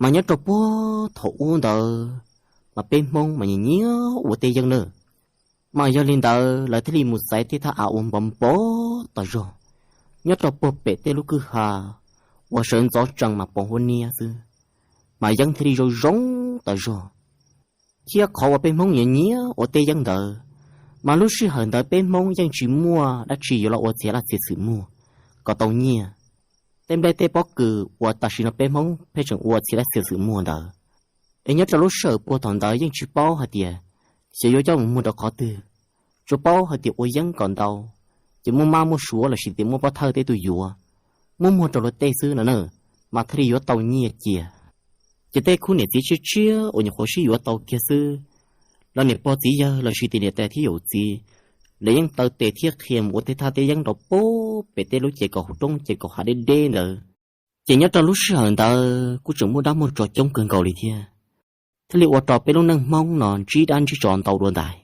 Mas nyob rau puag thaum ub ntawd, mas peb Hmoob mas nyiam nyiam ua teb yeeb na. Mas yog li ntawd lawv thiaj li mus xaiv tej thaj av uas npov npov tas zog nyob rau puag pem tej lub kwj ha uas sawv ntxov tsees mas pos huab niab xwb, mas yeeb thiaj li zoo zoo tas zog. Thiab qhov uas peb Hmoob nyiam nyiam ua teb yeeb ntawd, mas lub sij hawm ntawd peb Hmoob yeej tsis muaj dab tsi yuav los ua txhia laj txhia xwm muag kom tau nyiaj. Tej nplej tej pob kws uas tam sim no peb Hmoob pheej tseem ua txhia laj txhia xwm muag ntawd, es nyob rau lub sij hawm puag thaum ntawd yeej tsis paub hais tias xyov yuav coj mus muag rau qhov twg, tsuas paub hais tias ua yeeb kom ntau, ces muaj mab muaj suav lossis tias muaj pov thawj tej tus yuav, muab muag rau luag tej xwb no na, mas thiaj li yuav tau nyiaj cia. Ces tej khub niam txiv tshiab tshiab uas nyuam qhuav sib yuav tau kiag xwb, los niam pog txiv yawg lossis tias niam tais thiab yawm txiv, lawv yeej taw tes thiab qhia mus ua tej thaj teb yeeb rau puag pem tej lub ces kaum roob ces kaum hav deb deb ntawd. Ces nyob rau lub sij hawm ntawd kuj tseem muaj dab muaj tsov coob kawg nkaus li thiab, thiaj li ua rau peb lub neej Hmoob no ntsib dab ntsib tsov ntau dua ntais.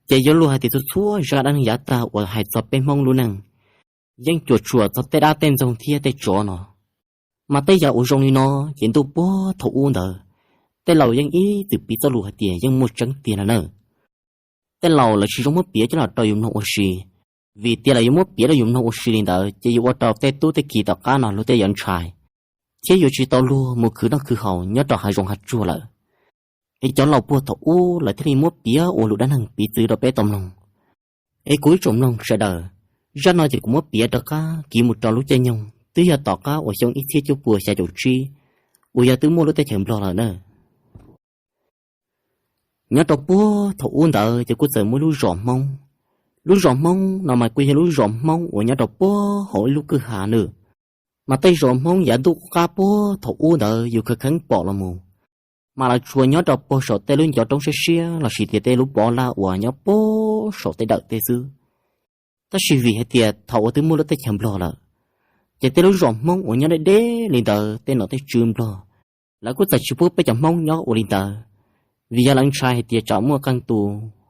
Ces yuav luag hais tias txhua txhua zaj dab neeg yav tag uas hais txog peb Hmoob lub neej yeej cuam tshuam txog tej dab tej ntxoog thiab tej tsov no. Mas tej yam uas zoo li no ces ntuj puag thaum ub ntawd, tej laus yeej ib txwm piv txoj lus hais tias yeej muaj tseeb tiag no na. Tej laus lawv tsis zoo muab piav coj los rau yus mloog ua si, vim tias lawv yuav muab piav rau yus mloog ua si li ntawd ces yuav ua rau tej tub tej ki tom qab no luag tej yuav ntshai, thiab yuav tsis tau luag mus khwv noj khwv haus nyob rau hav zoov hav tsuag lawm. Es cov laus puag thaum ub lawv thiaj li muab piav ua lus dab neeg piv txwv rau peb tau mloog. Es kuv ib tsoom mloog sawv daws, zaj no ces kuv muab piav rov qab kiv mus rau lub caij nyoog twb yog tom qab uas xyoo ib txhiab cuaj puas xya caum tsib, uas yog twb muaj lub teb chaws Nplog lawm na. Nyob rau puag thaum ub ntawd ces kuj txawm muaj lub zos Hmoob. Lub zos Hmoob no mas kuj yog lub zos Hmoob uas nyob rau puag hauv ib lub kwj ha na. Mas tej zos Hmoob yav ntuj qub qab puag thaum ub ntawd yus khav kheev pom los mus, mas lawv tsuas nyob rau puag saum tej lub ncov roob siab siab lossis tias tej lub pov laj uas nyob puag saum tej dawm tej xwb. Tab sis vim hais tias thaum uas twb muaj lub teb chaws Nplog lawm, ces tej lub zos Hmoob uas nyob deb deb li ntawd tej nom tej tswv Nplog, lawv kuj txawm tsis pub peb cov Hmoob nyob ua li ntawd, vim yog lawv ntshai hais tias tsam muaj qee tus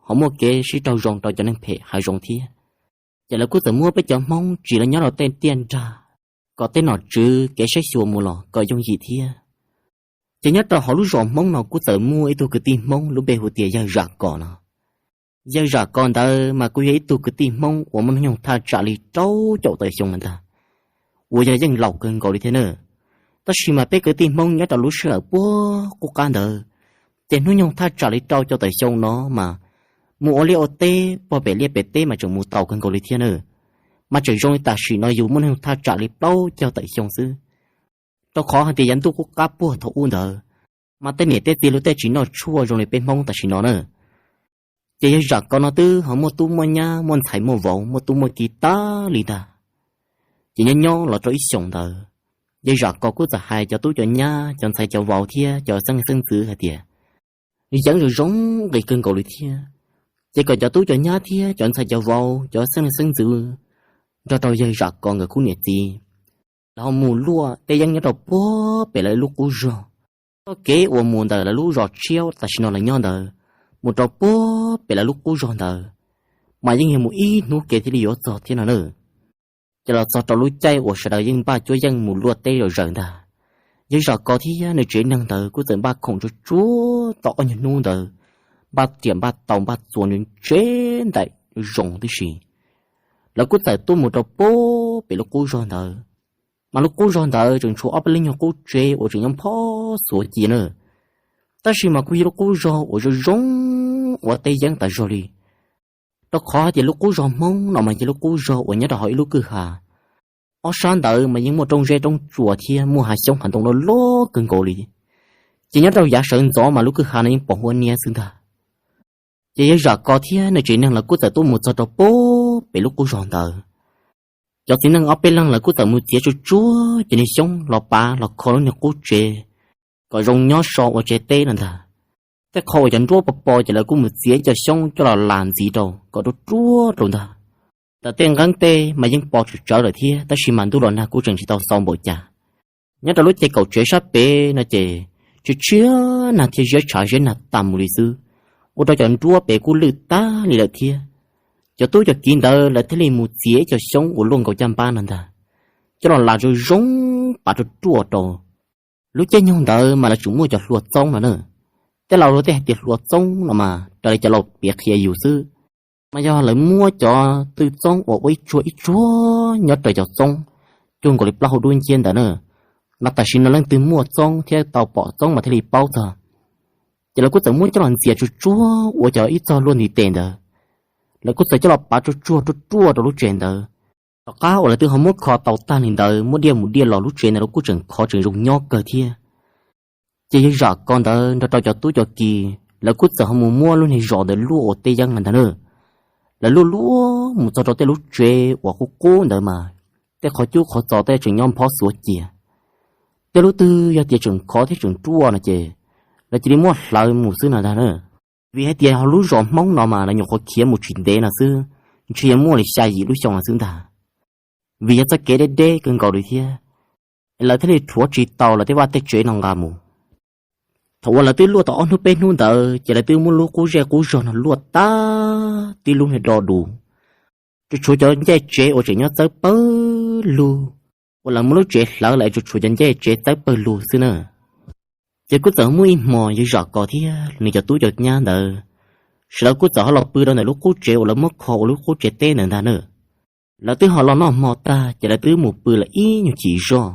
ho muaj kev sib raug zoo rau cov neeg phem hav zoov thiab. Ces lawv kuj txawm muab peb cov Hmoob tsiv los nyob rau tej tiaj nrag, kom tej nom tswv kev saib xyuas mus los kom yooj yim thiab. Ces nyob rau hauv lub zos Hmoob no kuj txawm muaj ib tug kwv tij Hmoob lub npe hu tias yawg Zam Kos no. Yawg Zam Kos ntawd mas kuj yog ib tug kwv tij Hmoob uas muaj hnub nyoog thaj tsam li rau caum tawm xyoo lawm ntag, uas yog yeej laus kawg nkaus li thiab na. Tab sis mas peb kwv tij Hmoob nyob rau lub sij hawm puag qub qab ntawd, ces hnub nyoog thaj tsam li rau caum tawm xyoo no mas mus ua liaj ua teb puag pem liaj pem teb mas tseem mus tau kawg nkaus li thiab na. Mas tseem zoo li tam sim no yus muaj hnub nyoog thaj tsam li plaub caug tawm xyoo xwb, rau qhov hais tias yav ntuj qub qab puag thaum ub ntawd, mas tej niam tej txiv luag tej tsis noj tshuaj zoo li peb Hmoob tam sim no na. Ces yawg Zam Kos no twb ho muaj tub muaj nyab muaj ntxhais muaj vauv muaj tub muaj ki tag li ntag. Ces nyob nyob los rau ib xyoos ntawd, yawg Zam Kos kuj txawm hais cov tub cov nyab cov ntxhais cov vauv thiab cov xeeb leej xeeb ntxwv hais tias, yeeb zoo zoo nqis kawg nkaus li thiab. Ces kom cov tub cov nyab thiab cov ntxhais cov vauv cov xeeb leej xeeb ntxwv nrog rau yawg Zam Kos nkawd khub niam txiv, lawv ho mus luaj teb yeeb nyob rau puag pem lawv lub qub zog. Txoj kev uas mus ntawm lawv lub zos tshiab tam sim no lawv nyob ntawd mus rau puag pem lawv lub qub zog ntawd, mas yeej yog mus ib hnub kev thiaj li yuav txog thiab no na. Ces los txog rau lub caij uas sawv daws yeej npaj cuab yeej mus luaj teb zom zaws ntag, yawg Zam Kos thiab nws tsev neeg ntawd kuj txawm npaj khoom tsuag tsuag tau ob nyuag hnub ntawd, npaj riam npaj taus npaj txuas ntse ntaim zoo tib si. Lawv kuj txawm tuaj mus rau puag pem lub qub zog ntawd, mas lub qub zog ntawd tseem tshuav ob peb lub nyuag qub tsev uas tseem nyob phob xuav cia na. Tab sis mas kuj yog lub qub zog uas zoo zoo ua teb yeeb tas zog li, rau qhov hais tias lub qub zog Hmoob no mas yog lub qub zog uas nyob rau hauv ib lub kwj ha. Ob sab ntawd mas yeej muaj roob zeb roob tsuas thiab muaj hav xyoob hav ntoo loj loj kawg nkaus li. Ces nyob rau yav sawv ntxov mas lub kwj ha no yeej pos huab niab xwb ntag. Ces yawg Zam Kos thiab nws tsev neeg lawv kuj txawm tuaj mus txog rau puag pem lub qub zog ntawd. Cov txiv neej ob peb leeg lawv kuj txawm mus txiav tsuag tsuag cov niag xyoob los pav los kho lub niag qub tsev kom zoo nyob so ua tsev teb no ntag. Tej qho uas cov nruab pos pos ces lawv kuj mus txiav ib co xyoob coj los las ntxiv rau kom ruaj ruaj rau ntag. Ntawm tej nqeeb tej mas yeej pos tsawm tsawv lawm thiab, tab sis mas ntuj los nag kuj tseem tsis tau xau npaum cas. Nyob rau lub ces kaum tsev sab pem no ces tshiab tshiab nag thiab ziab tshav ziab nag tas mus li xwb, ua rau cov nruab pem kuj lwj tag li lawm thiab. Cov tub cov kiv ntawd lawv thiaj li mus txiav ib co xyoob uas luaj nkaus caj npab no ntag, coj los las zoo zoo pav ruaj ruaj rau. Lub caij nyoog ntawd mas lawv tseem muaj cov hlua txoob no na. Tej laus luag tej hais tias hlua txoob no mas raws li cov laus piav qhia yus xwb, mas yog lawv muab cov tw txoob uas ua ib tsuag ib tsuag nyob raws cov txoob cuag nkaus li plaub hau dub nciab ntawd na. Mas tam sim no leej twg muaj txoob thiab tau pom txoob mas thiaj li paub txog. Ces lawv kuj txawm muab coj los ntxias tsuag tsuag ua cov ib txog luaj ntiv tes ntawd. Lawv kuj txawm coj los pav tsuag tsuag ruaj ruaj rau lub tsev ntawd. Tom qab uas lawv twb ho muab kho tau tag li ntawd, muab diaj mus diaj los lub tsev ntawd los kuj tseem khov tseem zoo nyob kawg thiab. Ces yawg Zam Kos ntawd nrog rau cov tub cov ki, lawv kuj txawm ho mus muab lub niag zos ntawd luaj ua teb yeeb ntag na. Lawv luaj luaj mus txog rau tej lub tsev uas qub qub ntawd mas tej qhov cub qhov txos tej tseem nyob nphob xuav cia. Tej lub twg yog tias tseem khov thiab tseem ruaj no ces lawv cia li muab hlawv mus xwb no ntag na. Vim hais tias hauv lub zos Hmoob no mas lawv nyuam qhuav khiav mus tsis ntev no xwb, ntshe yuav muaj li xya yim lub xyoo no xwb ntag. Vim yog txoj kev deb deb kawg nkaus li thiab, es lawv thiaj li rhuav tsis tau lawv tej vaj tej tsev no nqa mus. Thaum uas lawv twb luaj tau ob hnub peb hnub ntawd ces lawv twb muab lub qub zej qub zog no luaj tag tib lub niag do dus, tsuas tshuav cov ncej tsev uas tseem nyob txawb pawg lug, uas lawv muab lub tsev hlawv lawm tsuas tshuav cov ncej tsev txawb pawg lug xwb na. Ces kuj txawm muaj ib hmos yawg Zam Kos thiab nws cov tub cov nyab ntawd, sawv daws kuj txawm ho los pw rau ntawm lub qub tsev uas lawv muab kho ua lub qub tsev teb ntawd ntag na. Lawv twb ho los noj hmo tag ces lawv twb mus pw lawm ib nyuag chim zoj.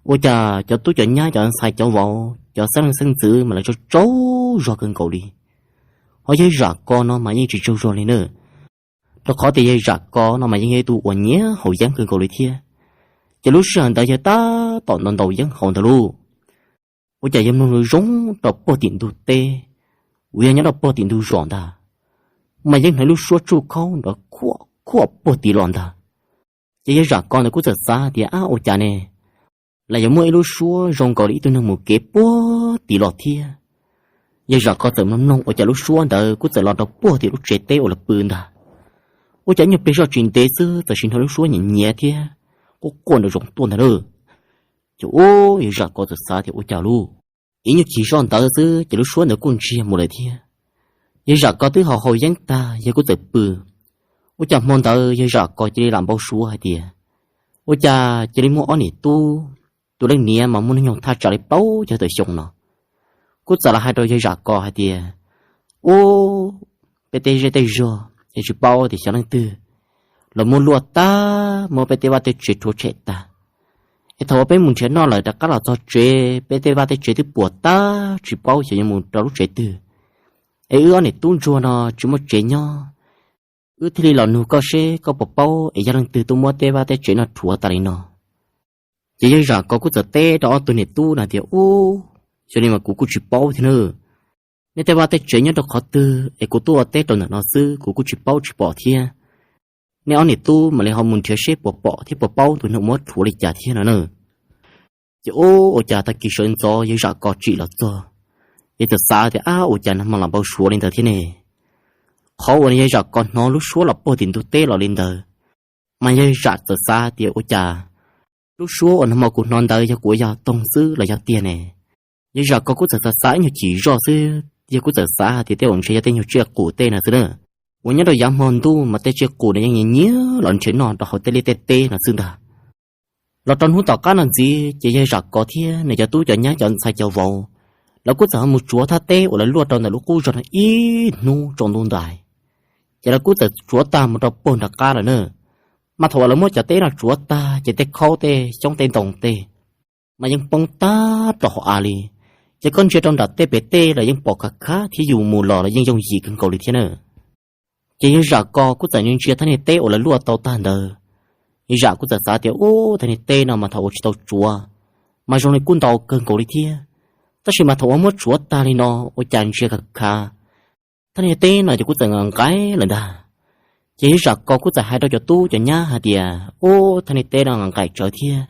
Ua cas cov tub cov nyab cov ntxhais cov vauv cov xeeb leej xeeb ntxwv mas lawv tsaug tsaug zog kawg nkaus li. Ho yawg Zam Kos no mas yeej tsis tsaug zog li na, rau qhov tias yawg Zam Kos no mas yeej yog ib tug uas nyiam haus yeeb kawg nkaus li thiab. Ces lub sij hawm ntawd yawg tab tom ntaus ntaus yeeb haus ntawd lauj, ua cas yawg mloog zoo rau puag tim ntug teb uas yog nyob rau puag tim ntug zos ntag, mas yeej hnov lub suab tsuj khaub nrov khuaj khuaj puag tim los ntag. Ces yawg Zam Kos ntawd kuj txawm xav tias, ab, ua cas ne, los yuav muaj ib lub suab zoo nkaus li ib tug neeg mus kev puag tim los thiab. Yawg Zam Kos txawm mloog mloog ua cas lub suab ntawd kuj txawm los rau puag tim lub tsev teb uas lawv pw ntag. Ua cas ib nyuag pliag zoj tsis ntev xwb txawm sim hnov lub suab nyiav nyiav thiab quaj quaj nraum zoov tuaj ntag na. Ces ub, yawg Zam Kos txawm xav tias ua cas lauj, ib nyuag chim zoj ntawd xwb ces lub suab ntawd kuj ntsiag mus lawm thiab. Yawg Zam Kos twb haus haus yeeb tag yawg kuj txawm pw. Ua cas hmo ntawd yawg Zam Kos cia li lam npau suav hais tias, ua cas cia li muaj ob niam tub, tus leej niam mas muaj hnub nyoog thaj tsam li plaub caug tawm xyoo no, kuj txawm los hais rau yawg Zam Kos hais tias, ub, peb tej zej tej zog es tsis paub tias xyov leej twg los muab luaj tag, muab peb tej vaj tej tsev rhuav tshem tag. Es thaum uas peb mus nrhiav noj lawm rov qab los txog tsev peb tej vaj tej tsev twb puas tag tsis paub xyov yuav mus rau lub tsev twg. Es wb ob niam tub ntsuag no tsis muaj tsev nyob, wb thiaj li los nug koj seb koj puas paub es yog leej twg tuaj muab tej vaj tej tsev no rhuav tas li no. Ces yawg Zam Kos kuj txawm teb rau ob tug niam tub no tias, ub, xyov li mas kuv kuj tsis paub thiab na. Nej tej vaj tej tsev nyob rau qhov twg es kuv tuaj ua teb rau ntawm no xwb kuv kuj tsis paub tsis pom thiab. Nej ob niam tub mam li ho mus nrhiav seb puas pom thiab puas paub tus neeg muab rhuav li cas thiab no na. Ces ub, ua cas tag kis sawv ntxov yawg Zam Kos tsim los txog, ces txawm xav tias, ab, ua cas nag hmo los npau suav li ntawd thiab ne? Qhov uas yawg Zam Kos hnov lub suab los puag tim ntug teb los li ntawd, mas yawg Zam txawm xav tias ua cas lub suab uas nag hmo kuv hnov ntawd yog kuv ua yog toog xwb los yog tiag ne? Yawg Zam Kos kuj txawm xav xav ib nyuag chim zoj xwb, yawg kuj txawm xav hais tias tej zaum ntshe yog tej nyuag tsiaj qus tej no xwb na. Uas nyob rau yav hmo ntuj mas tej tsiaj qus no yeej nyiam nyiam los nrhiav noj rau hauv tej liaj tej teb no xwb ntag. Los rau hnub tom qab no ntxiv ces yawg Zam Kos thiab nws cov tub cov nyab cov ntxhais cov vauv, lawv kuj txawm ho mus tsuav thaj teb uas lawv luaj rau ntawm lub qub zog no ib hnub tsaus ntuj ntais. Ces lawv kuj txawm tsuav tag mus rau puag nram qab lawm na. Mas thaum uas lawv muab cov teb no tsuav tag ces tej khaub tej xyoob tej ntoo tej mas yeej poob tag rau hauv av li. Ces koj ntsia rau nram tej pem tej los yeej pom khav khav thiab yus mus los los yeej yooj yim kawg nkaus li thiab na. Ces yawg Zam Kos kuj txawm ntsia ntsia thaj niag teb uas lawv luaj tau tag ntawd. Yawg Zam kuj txawm xav tias, ub, thaj niag teb no mas thaum uas tsis tau tsuav mas zoo li kuj ntau kawg nkaus li thiab, tab sis mas thaum uas muab tsuav tag li no ua cas ntsia khav khav, thaj niag teb no ces kuj txawm nqaim nqaim lawm ntag. Ces yawg Zam Kos kuj txawm hais rau cov tub cov nyab hais tias, ub, thaj niag teb no nqaim nqaim tsawv thiab,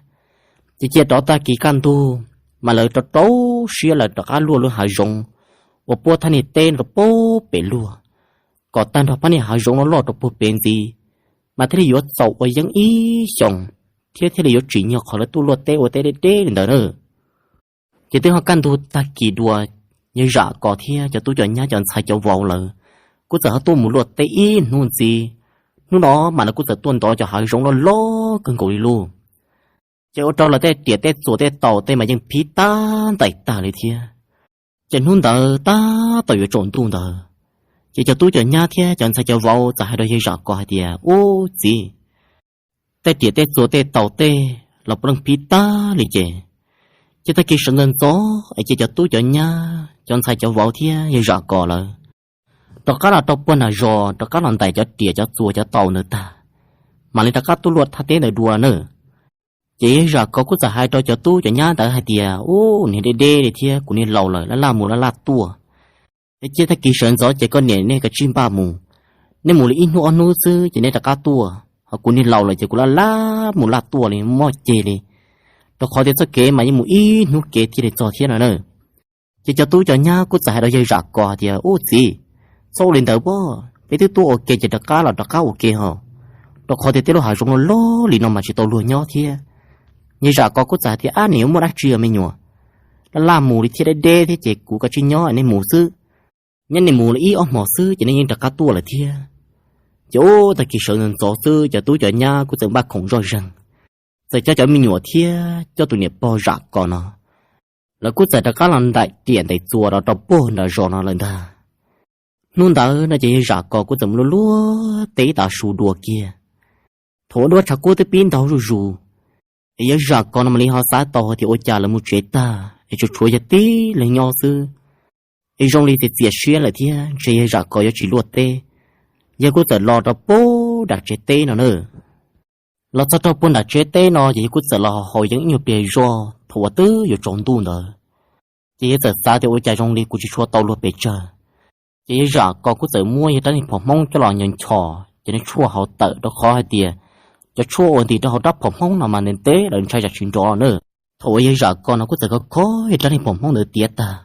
ces cia rov tag kis kaj ntug mas lawv rau rau siab lawv rov qab luaj lub hav zoov uas puab thaj niag teb no rau puag pem luaj, kom tag nrho phab niag hav zoov no loj rau puag pem ntxiv, mas thiaj li yuav txaus ua yeeb ib xyoos, thiab thiaj li yuav tsim nyog qhov lawv tuaj luaj teb ua teb deb deb li ntawd na. Ces twb ho kaj ntug tag kis dua, yawg Zam Kos thiab cov tub cov nyab cov ntxhais cov vauv lawv kuj txawm ho tuaj mus luaj teb ib hnub ntxiv. Hnub no mas lawv kuj txawm tuaj ntov cov hav zoov loj loj kawg nkaus li lauj. Ces ua rau lawv tej riam tej txuas tej taus tej mas yeej phib tag ntais tag li thiab. Ces hnub ntawd tab tom yuav tsaus ntuj ntawd, ces cov tub cov nyab thiab cov ntxhais cov vauv txawm hais rau yawg Zam Kos hais tias, Ub txiv, tej riam tej txuas tej taus tej los puav leej phib tag li ces, ces tag kis sawv ntxov ntxov es cia cov tub cov nyab cov ntxhais cov vauv thiab yawg Zam Kos lawv rov qab los rau puag nram zos rov qab los ntais cov riam cov txuas cov taus ntawd tag, mam li rov qab tuaj luaj thaj teb ntawd dua na. Ces yawg Zam Kos kuj txawm hais rau cov tub cov nyab ntawd hais tias, Ub, niag deb deb li thiab kuv niag laus lawm, laj laj mus laj laj tuaj. Es cia tag kis sawv ntxov ces koj niam nej kav tsij npaj mus, nej mus li ib hnub ob hnub xwb ces nej rov qab tuaj, ho kuv niag laus lawm ces kuv laj laj mus laj tuaj li muaj ceg li, rau qhov tias txoj kev mas yeej mus ib hnub kev thiaj li txog thiab no na. Ces cov tub cov nyab kuj txawm hais rau yawg Zam Kos tias, Ub txiv, txhob ua li ntawd pob, peb twb tuaj ua ke ces rov qab los rov qab ua ke ho, rau qhov tias tej lub hav zoov loj loj li no mas tsis tau luag nyob thiab. Yawg Zam Kos kuj txawm hais tias, Ab, nim yuav muaj dab tsi me nyuam, laj laj mus li thiab deb deb thiab ces kuv kav tsij nyob nej mus xwb. Nyob nej mus li ib ob hmos xwb ces nej yeej rov qab tuaj lawm thiab. Ces ub, tag kis sawv ntxov ntxov xwb cov tub cov nyab kuj txawm npaj khoom zoj zeeg, txawm coj cov me nyuam thiab coj tus niam pog Zam Kos no, lawv kuj txawm rov qab los ntaim riam ntaim txuas rau rau puag nram zos no lawm ntag. Hnub ntawd no ces yawg Zam Kos kuj txawm mus luaj luaj teb ib tav su dua kiag. Thaum ua duab tshav kub twb pib ntau zuj zus, es yawg Zam Kos no mam li ho xav tau hais tias ua cas lawv mus tsev tag es tsuas tshuav yawg tib leeg nyob xwb, es zoo li txias txias siab lawm thiab ntshe yawg Zam Kos yuav tsis luaj teb. Yawg kuj txawm los rau puag nram tsev teb no na. Los txog rau puag nram tsev teb no ces yawg kuj txawm los haus yeeb ib nyuag pliag zoj thaum uas twb yuav tsaus ntuj ntawd. Ces yawg txawm xav tias ua cas zoo li kuv tsis tshua tau luag pes tsawg. Ces yawg Zam Kos kuj txawm muab yawg rab niag phom hmoob coj los nchos nchos cov niag tshuaj hauv tawm rau qhov hais tias cov tshuaj uas ntim rau hauv rab phom hmoob no mas ntev ntev lawm ntshai tsam tsis nrov na. Thaum uas yawg Zam Kos no kuj txawm kho kho yawg rab niag phom hmoob ntawd tiav tag,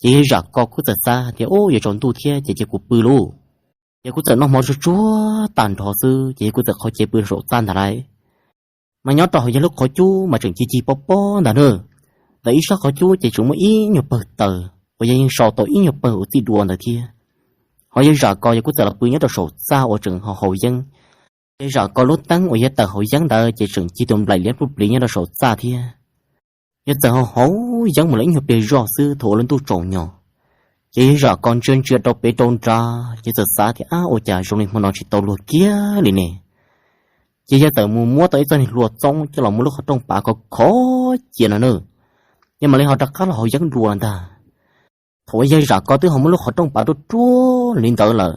ces yawg Zam Kos kuj txawm xav hais tias, Ub, yuav tsaus ntuj thiab ces cia kuv pw lauj. Yawg kuj txawm noj hmo tsuag tsuag tag nrho xwb ces yawg kuj txawm qhov cev pw saum txaj ntag lauj. Mas nyob rau hauv yawg lub qhov cub mas tseem cig cig pob pob ntag na. Ntawm ib sab qhov cub ces tseem muaj ib nyuag pawg taws uas yawg yeej sau tau ib nyuag pawg uas txij dua ntawd thiab. Ho yawg Zam Kos yawg kuj txawm los pw nyob rau saum txaj uas tseem haus haus yeeb. Yawg Zam Kos lub teeb uas yawg tawm haus yeeb ntawd ces tseem cig tus nplaim liab pub pliv nyob rau saum txaj thiab. Yawg txawm haus haus yeeb mus lawm ib nyuag pliag zoj xwb thaum uas lub ntuj tsaus nyos, ces yawg Zam Kos ntsia ntsia rau pem rau nrad, yawg txawm xav tias, Ab, ua cas zoo li hmo no tsis tau luag kiag li ne? Ces yawg txawm mus muab tau ib txoj niag hlua txoob coj los muab lub qhov rooj pav khov khov cia no na, yawg mam li ho rov qab los haus yeeb dua ntag. Thaum uas yawg Zam Kos twb ho muab lub qhov rooj pav ruaj ruaj li ntawd lawm,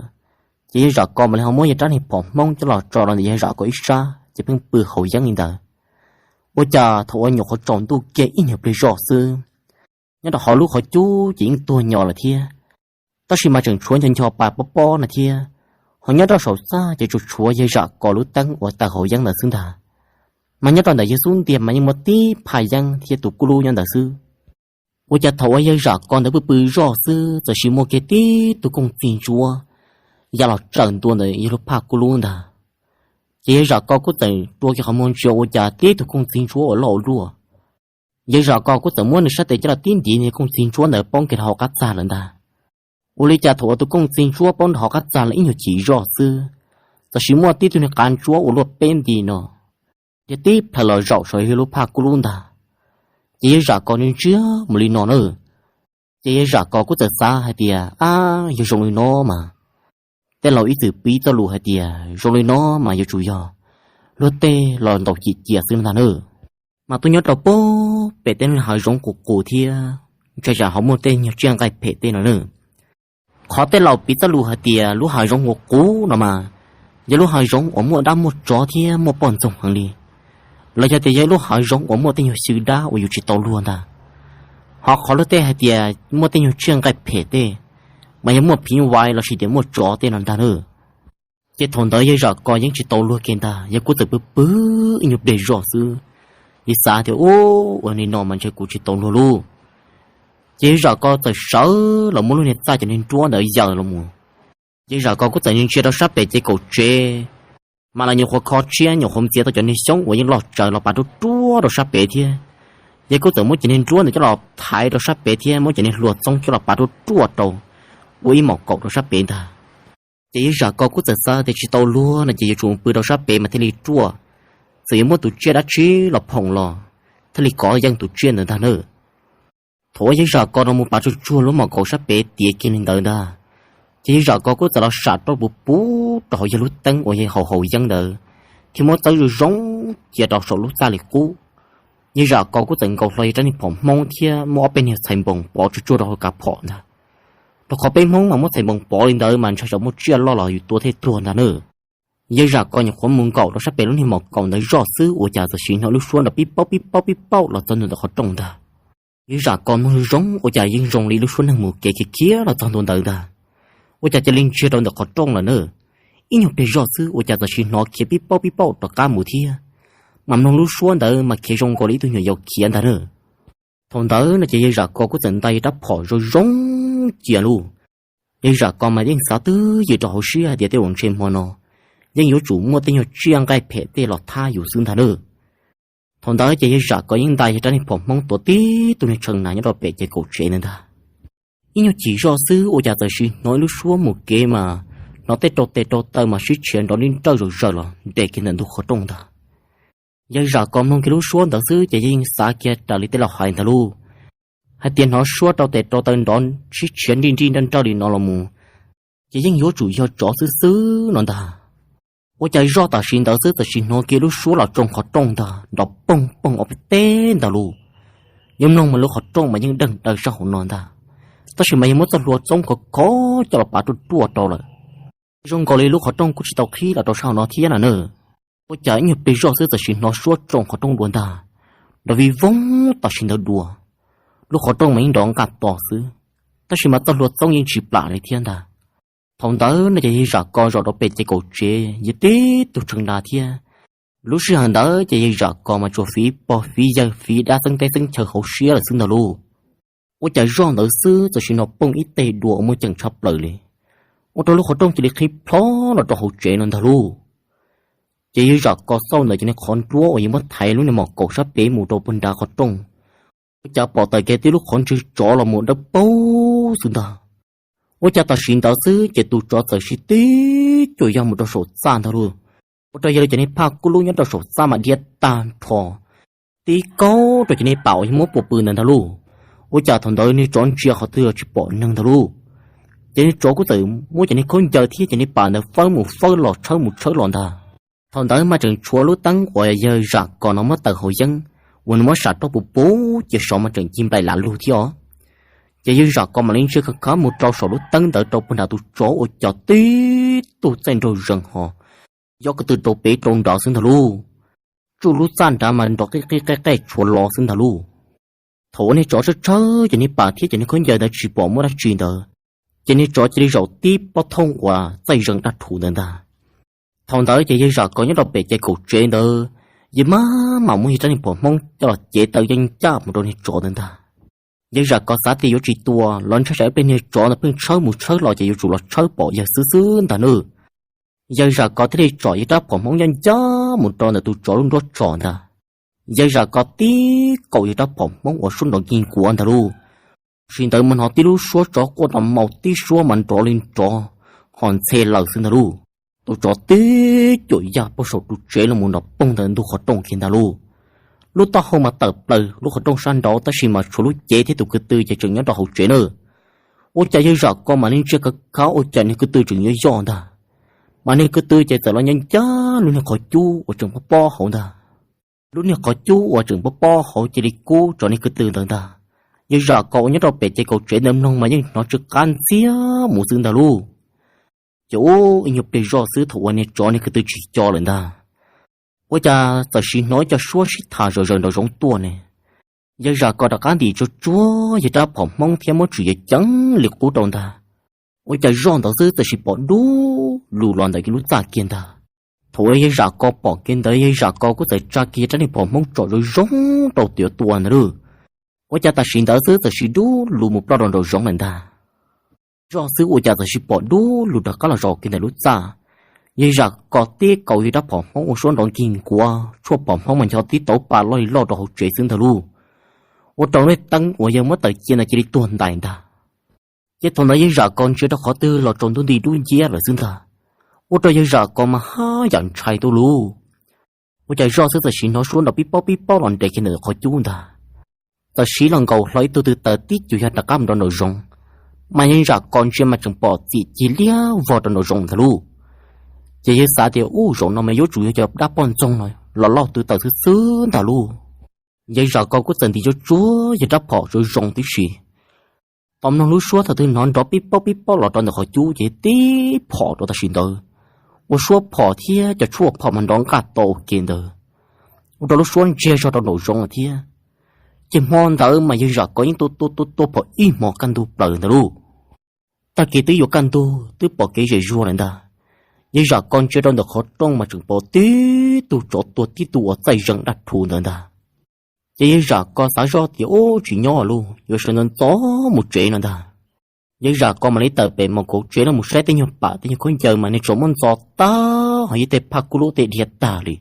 ces yawg Zam Kos mam li ho muab yawg rab niag phom hmoob coj los tso rau ntawm yawg Zam Kos ib sab ces pheej pw haus yeeb li ntawd. Ua cas thaum uas nyuam qhuav tsaus ntuj kiag ib nyuag pliag zoj xwb, nyob rau hauv lub qhov cub ces yeej tuag nyo lawm thiab, tab sis mas tseem tshuav ncho ncho pa pob pob no thiab. Ho nyob rau saum txaj ces tsuas tshuav yawg Zam Kos lub teeb uas tawm haus yeeb ntawd xwb ntag. Mas nyob rau ntawm yawg xub ntiag mas yeej muaj tib phaj yeeb thiab tus kub lub nyob ntawd xwb. Ua cas thaum uas yawg Zam Kos ntawd pw pw zoj xwb txawm sis muaj kiag tib tug kooj txiv ntsuab ya los tsaws ntua ntawm yawg lub phaj kub lub ntag. Ces yawg Zam Kos kuj txawm rua kiag qhov muag ntsia ua cas tib tug kooj txiv ntsuab uas loj ua luaj. Yawg Zam Kos kuj txawm muab nws sab tes coj los tib ntiv nws kooj txiv ntsuab ntawd poob kiag rau hauv qab txag lawm ntag. Ua li cas thaum uas tus kooj txiv ntsuab poob rau hauv qab txag los ib nyuag chim zoj xwb, txawm sis muaj tib tug niag qav ntsuab ua luaj peb nti no, yog tib plhaws los zaum saum yawg lub phaj kub lub ntag. Ces yawg Zam Kos ntsia ntsia mus li no na, ces yawg Zam Kos kuj txawm xav hais tias, Ab, yog zoo li no mas, tej laus ib txwm piv txoj lus hais tias zoo li no mas yuav tsum yog luag tej los ntaus cim cia xwb ntag na. Mas tuaj nyob rau puag pem tej lub hav zoov qus qus thiab, ntshai tsam ho muaj tej nyuag tsiaj nqaij phem tej no na. Qhov tej laus piv txoj lus hais tias lub hav zoov qus qus no mas yog lub hav zoov uas muaj dab muaj tsov thiab muaj poj ntxoog heev li, los yog tias yog lub hav zoov uas muaj tej nyuag xyw dab uas yus tsis tau luag ntag. Ho qhov luag tej hais tias muaj tej nyuag tsiaj nqaij phem tej, mas yog muaj phim nyuj vais los sis tias muaj tsov tej no ntag na. Ces thaum ntawd yawg Zam Kos yeej tsis tau luag kiag ntag, yawg kuj txawm pw pw ib nyuag pliag zoj xwb, yawg xav tias, Ub, ua li no mas ntshe kuv tsis tau luag lauj. Ces yawg Zam Kos txawm sawv los muab lub niag txaj cov niag nruab ntawd yaws los mus. Ces Zam Kos kuj txawm ntsia rau sab pem ces kaum tsev, mas los nyuam qhuav kho tshiab nyuam qhuav ntxias tau cov niag xyoob uas yeej loj tsawv los pav ruaj ruaj rau sab pem thiab. Yawg kuj txawm muab cov niag nruab ntawd coj los thaiv rau sab pem thiab muab cov niag hlua txoob coj los pav ruaj ruaj rau ua ib mom kaum rau sab pem ntag. Ces yawg Zam Kos kuj txawm xav tias tsis tau luag no ces yuav tsum pw rau sab pem mas thiaj li ruaj. txawm yuav muaj tus tsiaj dab tsi los phoom los thiaj li kov yeej tus tsiaj ntawd ntag na. Thaum uas yawg Zam Kos no mus pav tsuag tsuag lub mom kaum sab pem tiav kiag li ntawd ntag, ces yawg Zam Kos kuj txawm los sam rau puv puv rau hauv yawg lub teeb uas yawg haus haus yeeb ntawd, thiab muab txawb zoo zoo cia rau saum lub txaj li qub. Yawg Zam Kos kuj txawm nkaus hlo yawg rab niag phom hmoob thiab muab ob peb niag txhais npoos pov tsuag tsuag rau hauv kav phom ntag, rau qhov peb hmoob mas muab txhais npoos pov li ntawd mas ntshai tsam muaj tsiaj loj los yus tua thiaj tuag ntag na. Yawg Zam Kos nyuam qhuav mus nkaum rau sab pem lub niag mom kaum ntawd zoj xwb ua cas txawm sim hnov lub suab nrov pib paub pib paub pib paub los txog ntua ntawm qhov rooj ntag. Yawg Zam Kos mloog zoo zoo ua cas yeej zoo li lub suab neeg mus kev khiav khiav los txog ntua ntawd ntag. Ua cas cia li ntsiag rau ntawm qhov rooj lawm na. Ib nyuag pliag zoj xwb ua cas txawm sim hnov khiav pib paub pib paub rov qab mus thiab, mas mloog lub suab ntawd mas khiav zoo nkaus li ib tug nyuam yaus khiav ntag na. Thaum ntawd no ces yawg Zam Kos kuj txawm nta yawg rab phom zoo zoo cia lauj. Yawg Zam Kos mas yeej xav twj ywm rau hauv siab hais tias tej zaum ntshe hmo no yeej yuav tsum muaj tej nyuag tsiaj nqaij phem tej los thab yus xwb ntag na. Thaum ntawd ces yawg Zam Kos yeej nta yawg rab niag phom hmoob tuav tib tug niag tshee nas nyob rau pem ces kaum tsev ntawd ntag. Ib nyuag chim zoj xwb ua cas txawm sim hnov ib lub suab mus kev mas hnov tej rau tes rau taw mas sib tshiav nrov nrib nrawj zom zaws los nres kiag ntawm ntug qhov rooj ntag. Yawg Zam Kos mloog kiag lub suab ntawd xwb ces yeej xav kiag raws li tej laus hais ntag lauj, hais tias hnov suab rau tes rau taw nrov sib tshiav nrij nrij nrawj nrawj li no los mus ces yeej yuav tsum yog tsov xwb xwb no ntag. Ua cas zoj tam sim ntawd xwb txawm sim hnov kiag lub suab los tsoo qhov rooj ntag nrov poog poog ob peb teg ntag lauj. Yog mloog mas lub qhov rooj mas yeej deeg daws sab hauv no ntag, tab sis mas yog muab txoj hlua txoob khov khov coj los pav ruaj ruaj rau lawm. Zoo nkaus li lub qhov rooj kuj tsis tau qhib los rau sab hauv no thiab na na. Ua cas ib nyuag pliag zoj xwb txawm sim hnov suab tsoo qhov rooj dua ntag, nrov vij voog tam sim ntawd dua. Lub qhov rooj mas yeej nrov nqaj to xwb, tab sis mas txoj hlua txoob yeej tsis plam li thiab ntag. Thaum ntawd no ces yawg Zam Kos zaum rau pem ces kaum tsev yawg tib tug tshee nas thiab. Lub sij hawm ntawd ces yawg Zam Kos mas tsuas fiv pog fiv yawg fiv dab txeeb teb txeeb chaw hauv siab lawm xwb ntag lauj. Ua cas zoj ntawd xwb txawm sim hnov poog ib teg dua uas muaj ceem tshaj plaws li, ua rau lub qhov rooj cia li qhib plho los rau hauv tsev no ntag lauj. Ces yawg Zam Kos xauj ntawm cov niag qhov nruab uas yawg muab thaiv lub niag mom kaum sab pem mus rau puag nrad qhov rooj, ua cas pom tawm kiag tib lub qhov ntswg tsov los mus dawb paug xwb ntag. Ua cas tam sim ntawd xwb ces tus tsov txawm sim tib cuam yog mus rau saum txaj ntag lauj, ua rau yawg cov niag phaj kub lub nyob rau saum txaj mas dhia tag nrho tib kaug rau cov niag pam uas yawg muab pua pw ntawd ntag lauj. Ua cas thaum ntawd niag tsov ntsia qhov twg los tsis pom neeg ntag lauj. Ces niag tsov kuj txawm muab cov niag khaub ncaws thiab cov niag pam ntawd fawb mus fawb los tshawb mus tshawb los ntag. Thaum ntawd mas tseem tshuav lub teeb uas yawg Zam Kos no muab taws haus yeeb uas nws muab sam rau puv puv cia sov mas tseem cig nplaim lam lug thiab os. Ces yawg Zam Kos mam li ntsia khav khav mus rau saum lub teeb ntawd rau puag nram tus tsov ua cas tib tug txaij nraug zees ho yob ko tw rau pem rau nrad xwb ntag lauj. Tsuj lub txaj nrad mas nrov qij qij qej qej tshuav los xwb ntag lauj. Thaum uas niag tsov tshawb tshawb cov niag pam thiab cov niag khaub ncaws ntawd tsis pom muaj dab tsi ntawd, ces niag tsov cia li zaum tib pob thooj uas txaij zees daj rhuv ntawd ntag. Thaum ntawd ces yawg Zam Kos nyob rau pem ces kaum tsev ntawd, yawg maj mam muab yawg rab niag phom hmoob coj los cev taw yeej ncaj mus rau niag tsov ntawd ntag. Yawg Zam Kos xav tias yuav tsis tua los ntshai tsam ib pliag niag tsov ntawd pheej tshawb mus tshawb los ces yuav tsum los tshawb pom yawg xwb xwb ntag nawb. Yawg Zam Kos thiaj li tsom yawg rab phom hmoob ncaj ncaj mus rau ntawm tus tsov lub nruab tsom ntag. Yawg Zam Kos tib kaum yawg rab phom hmoob uas suab nrov nkig nkuav ntag lauj. Tam sim ntawd mas hnov tib lub suab tsov quaj nrov maus tib suab mas nrov li nrov, ho ntxhe lawm xwb ntag lauj. Tus tsov tib cuam yaj puag saum tus tsev los mus nrov poog ntawm ntug qhov rooj kiag ntag lauj. Lub taub hau mas tawm plaws lub qhov rooj sab nraud tab sis mas tshuav lub cev thiab tus ko tw ces tseem nyob rau hauv tsev na. Ua cas yawg Zam Kos mam li ntsia khav khav ua cas niag ko tw tseem yoj yoj ntag, mas niag ko tw ces txawm los ncaj ncaj lub niag qhov cub uas tseem pob pob hauv ntag. Lub niag qhov cub uas tseem pob pob hauv cia li kub tsov niag ko tw ntawd ntag. Yawg Zam Kos uas nyob rau pem ces kaum tsev ntawd mloog mas yeej hnov tsw qab ntxiag mus xwb ntag lauj. Ces ub ib nyuag pliag zoj xwb thaum uas niag tsov niag ko tw tsis co lawm ntag, ua cas txawm sim hnov ib co suab sib tham zom zaws nraum zoov tuaj ne. Yawg Zam Kos rov qab ntim tsuag tsuag yawg rab phom hmoob thiab muab tswm yawg ceev li qub rau ntag. Ua cas zoj ntawd xwb txawm sim pom dub lug los ntawm yawg lub txaj kiag ntag. Thaum uas yawg Zam Kos pom kiag ntawd yawg Zam Kos kuj txawm tsa kiag yawg rab niag phom hmoob tsom zoo zoo rau tiav tua ntag lauj. Ua cas tam sim ntawd xwb txawm sim dub lug mus ploj rau nraum zoov lawm ntag. Zoj xwb ua cas txawm sim pom dub lug rov qab los zaum kiag ntawm lub txaj. Yawg Zam Kos tib kaus yawg rab phom hmoob ua suab nrov nkig nkuav tshuaj phom hmoob mas ncho tib tauv pa loj li loj rau hauv tsev xwb ntag lauj. Ua rau lub teeb uas yawg muab taws cia ntawd cia li tuag ntais ntag. Ces thaum ntawd yawg Zam Kos ntsia rau qhov twg los tsaus ntuj nti dub nciab lawm xwb ntag. Ua rau yawg Zam Kos mas haj yam ntshai tuaj lauj. Ua cas zoj xwb txawm siv hnov suab nrov pib paub pib paub los nres kiag ntawm qhov cub ntag. Txawm siv los nkaus hlo ib tug tw taws tib cuag yog rov qab mus rau nraum zoov, mas yawg Zam Kos ntsia mas tseem pom txim cig liab vog rau nraum zoov ntag lauj. Ces yawg xav tias ub zaum no mas yuav tsum yog cov dab poj ntxoog los lauj tw taws xwb xwb ntag lauj. Yawg Zam Kos kuj txawm ntim tsuag tsuag yawg rab phom zoo zoo tib si. Tau mloog lub suab thaum twg hnov nrov pib paub pib paub los rau ntawm qhov cub ces tib phom rau tam sim ntawd, ua suab phom thiab cov tshuaj phom mas nrov nqaj to ua ke ntawd, ua rau lub suab ntsiag zog rau nraum zoov thiab. Ces hmo ntawd mas yawg Zam Kos yeej tua tua tua tua phom ib hmos kaj ntug plaws ntawd lauj. Tag kis twb yuav kaj ntug twb pom kev zem zuag lawm ntag. Yawg Zam Kos ntsia rau ntawm qhov rooj mas tseem pom tib tug tsov tuag tib tug uas txaij zeeg daj rhuv ntawd ntag. Ces yawg Zam Kos xav zoj tias ub tsis nyob lauj, yuav sawv ntxov ntxov mus tsev no ntag. Yawg Zam Kos mam li tawm pem mos kauv tsev los mus saib tej nyuag pam tej nyuag khaub ncaws mas niag tsov muab ntxo tag ho yog tej phaj kub lub tej dhia tag li.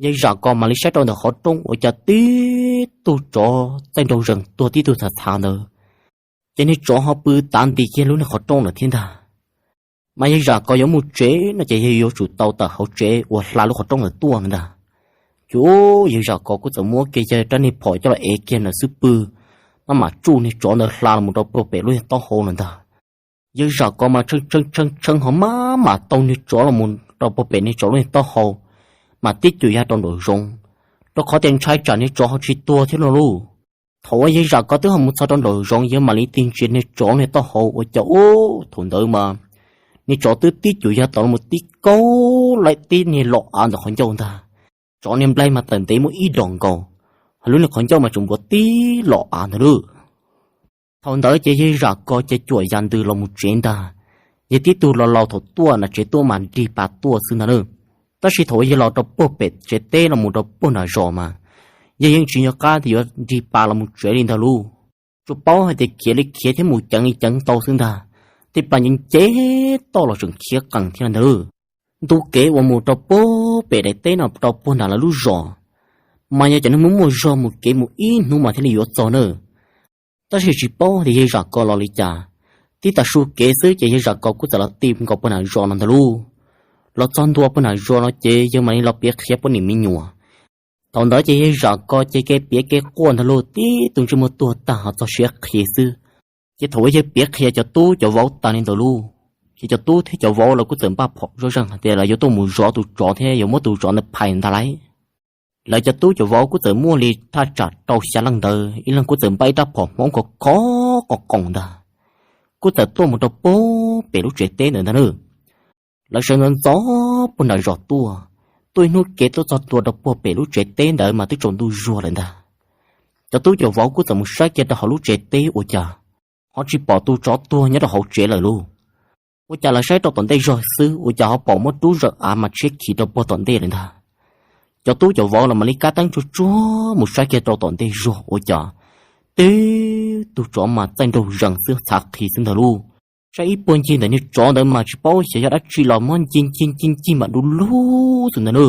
Yawg Zam Kos mam li saib rau ntawm qhov rooj ua cas tib tug tsov txaij nraug zees tuag tib tug txhav txhav ntawd, ces niag tsov ho pw tav nti kiag lub niag qhov rooj lawm thiab ntag. Mas yawg Zam Kos yuav mus tsev no ces yawg yuav tsum tau tawm hauv tsev uas hla lub qhov rooj lawm tuaj no ntag. Ces yawg Zam Kos kuj txawm muab kiag yawg rab niag phom coj los ev kiag ntawm xub pwg, maj mam tsuj niag tsov ntawd hla los rau puag pem lub niag taub hau no ntag. Yawg Zam Kos mas tshee tshee tshee ho maj mam taug niag tsov los rau puag pem niag tsov lub niag taub hau, mas tib cuag yog rau nraum zoov, rau qhov tias ntshai tsam niag tsov ho tsis tuag thiab no lauj. Thaum uas yawg Zam Kos twb ho mus txog rau nraum zoov yawg mam li tig ntsia niag tsov niag taub hau ua cas ub thaum ntawd mas niag tsov twb tib cuag yog tau los tib kaub laib tib niag los av ntawm qhov ncauj ntag. Tsov niag nplaig mas tawm ntev muaj ib dos nkaus, ho lub niag qhov ncauj mas tseem npuav tib los av ntag lauj. Thaum ntawd ces yawg Zam Kos ces cuam yam ntws los mus tsev ntag. Yawg tib tug los laus thaum tuaj nram tsev tuaj mas nrig pas tuaj xwb ntag lauj. Tab sis thaum uas yawg los rau puag pem tsev teb los mus rau puag nram zos mas yawg yeej tsis nco qab tias yuav nrig pas los mus tsev li ntag lauj. Tsuas paub hais tias khiav li khiav thiab mus ceev li ceev tau xwb ntag. Tej plas ncees ces toj los tseem khiav qees thiab ntag lauj. Ntu kev uas mus rau puag pem daim teb no rau puag nram lawv lub zos mas yog cov neeg muaj muaj zog mus kev mus ib hnub mas thiaj li yuav txog na. Tab sis tsis paub tias yawg Zam Kos los li cas, tib tas su kev xwb ces yawg Zam Kos kuj txawm los ti nkaus puag nram zos no ntag lauj. Los txog ntua puag nram zos no ces yawg mam li los piav qhia poj niam me nyuam. Thaum ntawd ces yawg Zam Kos ces kev piav kev quaj ntag lauj, tib tug ntsej muag tuag tag ho txog siav qhi xwb. Ces thaum uas yawg piav qhia cov tub cov vauv tas li ntawd lauj, ces cov tub thiab cov vauv lawv kuj txawm npaj phom zoj zeeg hais tias lawv yuav tuaj mus zov tus tsov thiab yuav muab tus tsov ntawd phais ntag lauj. Lawv cov tub cov vauv kuj txawm muaj li thaj tsam rau xya leej ntawd, ib leeg kuj txawm npaj ib rab phom Hmoob khov khov qoos qoos ntag, kuj txawm tuaj mus rau puag pem lub tsev teb ntawd ntag na. Lawv sawv ntxov ntxov puag nram zos tuaj, tuaj ib hnub kev tuaj txog ntua rau puag pem lub tsev teb ntawd mas twb tsaus ntuj zuag lawm ntag. Cov tub cov vauv kuj txawm mus saib kiag rau hauv lub tsev teb ua cas ho tsis pom tus tsov tuag nyob rau hauv tsev lawm lauj. Ua cas lawv saib rau tom ntej zog xwb ua cas ho pom muab rub zawm av mas tshiab khiv rau puag tom ntej lawm ntag. Cov tub cov vauv los mam li kab teeb tsuag tsuag mus saib kiag rau tom ntej zog ua cas tib tug tsov mas txaij nraug zees xwb txhav qhi xwb ntag lauj. Saib ib puag ncig ntawm niag tsov ntawd mas tsis paub xyov yog dab tsi los muab ncig ncig ncig ncig mas du lug xwb ntag na.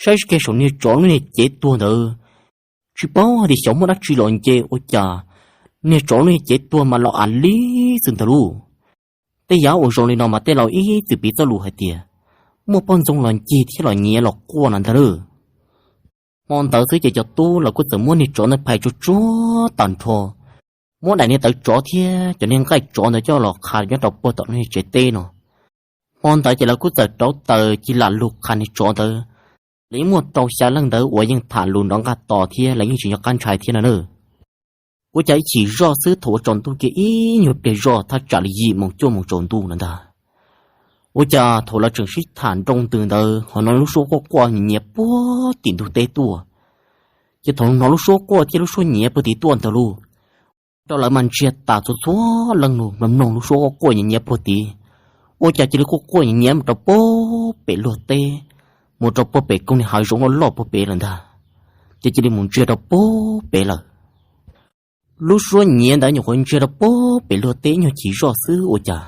Saib kiag saum niag tsov lub niag cev tuag ntawd, tsis paub hais tias xyov muaj dab tsi los nce ua cas niag tsov lub niag cev tuag mas los av li xwb ntag lauj. Tej yam uas zoo li no mas tej laus ib txwm piv txoj lus hais tias muaj poj ntxoog los ncig thiab los nyiav los quaj no ntag lauj. Hmo ntawd xwb ces cov tub los kuj txawm muab niag tsov ntawd phais tsuag tsuag tag nrho, muab daim niag tawv tsov thiab cov niag nqaij tsov ntawd coj los qha nyob rau puag tom lub niag tsev teb no. Hmo ntawd ces lawv kuj txawm rauv taws ci lam lug qha niag tsov ntawd. Lawv yeej muaj rau xya leej ntawd uas yeej tham lus nrov nqaj tos thiab lawv yeej tsis nco qab ntshai thiab no na. Ua cas ib chim zoj xwb thaum uas tsaus ntuj kiag ib nyuag pliag zoj thaj tsam li yim moos cuaj moos tsaus ntuj no ntag, ua cas thaum lawv tseem sib tham nroo ntws ntawd ho hnov lub suab quaj quaj nyiav nyiav puag tim ntug teb tuaj. Ces thaum hnov lub suab quaj thiab lub suab nyiav puag tim tuaj ntawd lauj, rau lawv mas ntsiag tas txhua txhua leej lug mloog mloog lub suab quaj quaj nyiav nyiav puag tid. Ua cas cia li quaj quaj nyiav nyiav mus rau puag pem luag teb, mus rau puag pem koog niag hav zoov loj loj puag pem lawm ntag. Ces cia li mus ntsiag rau puag pem lawm. Lub suab nyiav ntawd nyuam qhuav ntsiag rau puag pem luag teb ib nyuag chim zoj xwb ua cas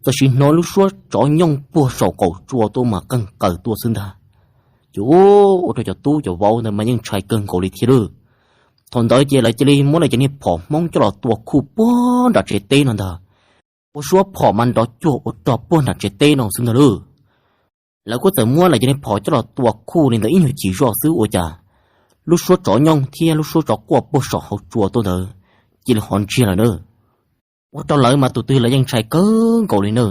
txawm sim hnov lub suab tsov nyooj puag saum qaum tsua tuaj mas qeeg qaws tuaj xwb ntag. Ces ua rau cov tub cov vauv ntawd mas yeej ntshai kawg nkaus li thiab lauj. Thaum ntawd ces lawv cia li muab lawv cov niag phom Hmoob coj los tua khuj puag nram tsev teb no ntag. Ua suab phom mas nrov cuag ua rog puag nram tsev teb no xwb ntag lauj. Lawv kuj txawm muab lawv cov niag phom coj los tua khuj li ntawd ib nyuag chim zoj xwb ua cas lub suab tsov nyooj thiab lub suab tsov quaj puag saum hauv tsua tuaj ntawd cia li ho ntsiag lawm na. Ua rau lawv mas tus twg los yeej ntshai kawg nkaus li na,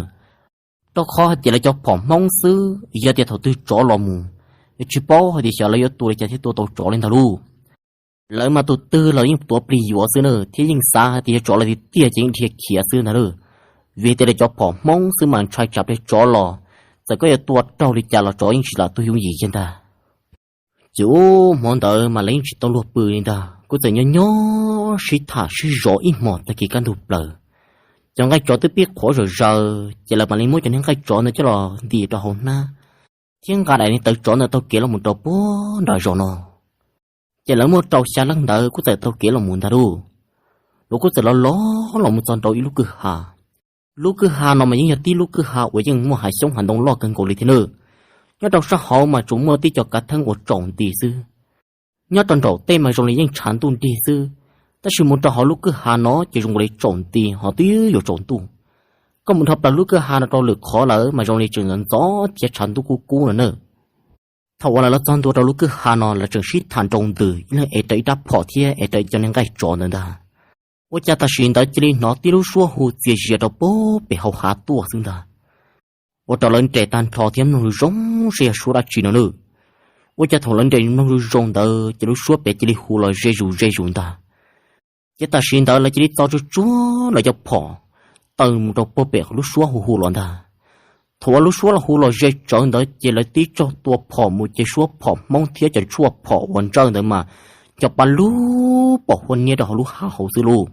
rau qhov hais tias lawv cov phom Hmoob xwb, yog tias thaum twg tsov los mus, tsis paub hais tias xyov lawv yuav tua li cas thiaj tua tau tsov li ntag lauj. Lawv mas tus twg los yeej tuav plig yuav xwb na, thiab yeej xav hais tias yog tsov los tiag tiag ces yeej dhia khiav xwb ntag lauj. Vim tias lawv cov phom Hmoob xwb mas ntshai tsam pliag tsov los, txawm koj yuav tua raug li cas los tsov yeej tsis lam tuaj yooj yim kiag ntag. Ces ub hmo ntawd mas lawv yeej tsis tau luag pw li ntag, kuj txawm nyob nyob sib tham sib zov ib hmos tag kis kaj ntug plaws. Cov nqaij tsov twb pib qhuav zom zaws ces lawv mam li muab cov niag nqaij tsov ntawd coj los ntim rau hauv hnab, thiab nqa daim niag tawv tsov ntawd taug kev los mus rau puag nram zos no. Ces lawv muaj rau xya leej ntawd kuj txawm taug kev los mus ntag lauj. Lawv kuj txawm los los los mus txog rau ib lub kwj ha. Lub kwj ha no mas yeej yog tib lub kwj ha uas yeej muaj hav xyoob hav ntoo loj kawg nkaus li thiab na. Nyob rau sab hauv mas tsuas muaj tib co kav theeb uas tsaus nti xwb. Nyob rau nraum tej mas zoo li yeej tshav ntuj nrig xwb, tab sis mus rau hauv lub kwj ha no ces zoo li tsaus nti ho twb yuav tsaus ntuj. Koj mus dhau plaws lub kwj ha no rau lwm qhov lawm mas zoo li tseem ntxov thiab tshav ntuj kub kub no na. Thaum uas lawv los txog ntua rau lub kwj ha no lawv tseem sib tham nroo ntws ib leeg ev raws ib rab phom thiab ev raws cov niag nqaij tsov ntawd ntag. Ua cas tam sim ntawd cia li hnov tib lub suab hu txias zias rau puag pem hauv hav tuaj xwb ntag. Ua rau lawv nres tag nrho thiab mloog zoo zoo seb yog suab dab tsi no na. Ua cas thaum lawv nres mloog zoo zoo ntawd ces lub suab pem cia li hu los ze zus ze zus ntag. Ces tam sim ntawd lawv cia li txo tsuag tsuag lawv cov phom taw mus rau puag pem lub suab hu hu los ntag. Thaum uas lub suab los hu los ze tsawv ntawd ces lawv tib tsaug tua phom mus ces suab phom Hmoob thiab cov tshuaj phom uas ntsawj ntawd mas cov pa lug pom huab niab rau hauv lub hav hauv xwb lauj.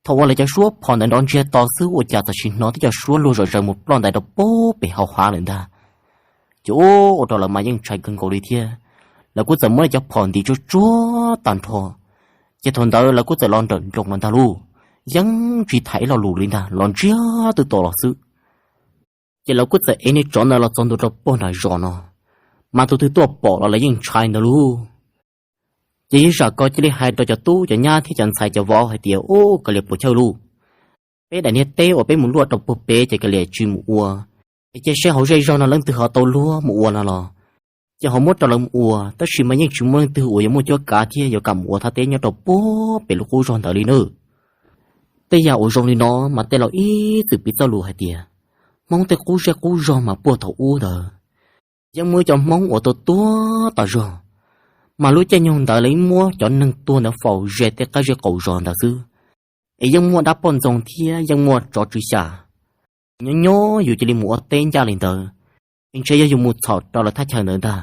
Thaum uas lawv cov suab phom ntawd nrov ntsiag to xwb ua cas tam sim hnov tib co suab luag zom zaws mus ploj ntais rau puag pem hauv hav lawm ntag. Ces ua rau lawv mas yeej ntshai kawg nkaus li thiab. Lawv kuj txawm muab lawv cov phom ntim tsuag tsuag tag nrho. Ces thaum ntawd lawv kuj txawm los nrawm nroos los ntag lauj, yeej tsis tham ib lo lus li ntag, los ntsiag twb to los xwb. Ces lawv kuj txawm ev niag tsov ntawd los txog ntua rau puag nram zos no, mas tus twg tuaj pom los lawv yeej ntshai ntag lauj. Ces yawg Zam Kos cia li hais rau cov tub cov nyab thiab cov ntxhais cov vauv hais tias, Ub, kav liam puas chawj lauj, peb daim niag teb uas peb mus luaj rau puag pem ces kav liam tsis mus ua, es cia seb hauv zej zog no leej twg ho tau luag mus ua no los ces ho muab rau lawv mus ua, tab sis mas yeej tsis muaj leej twg uas yuav muaj cuab kav thiab yuav kam mus ua thaj teb nyob rau puag pem lub qub zog ntawd li nawb. Tej yam uas zoo li no mas tej laus ib txwm piv txoj lus hais tias, Hmoob tej qub zej qub zog mas puag thaum ub ntawd yeej muaj ib co Hmoob uas tuag tuag tas zog, mas lub caij nyoog ntawd lawv yeej muab cov neeg tuag ntawd faus ze tej qab zej qaum zos ntawd xwb. Es yeej muaj dab poj ntxoog thiab yeej muaj tsov tswv xya. Nyob nyob yus cia li mus ua teb ncaj li ntawd, es ntshe yog yus mus txhom rau lawv thaj chaw ntawd ntag,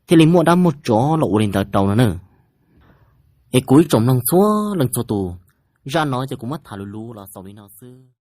thiaj li muaj dab muaj tsov los ua li ntawd rau no na. Es kuv ib tsoom mloog txhua leej txhua tus, zaj no ces kuv muab tham luv luv los xaus li no xwb.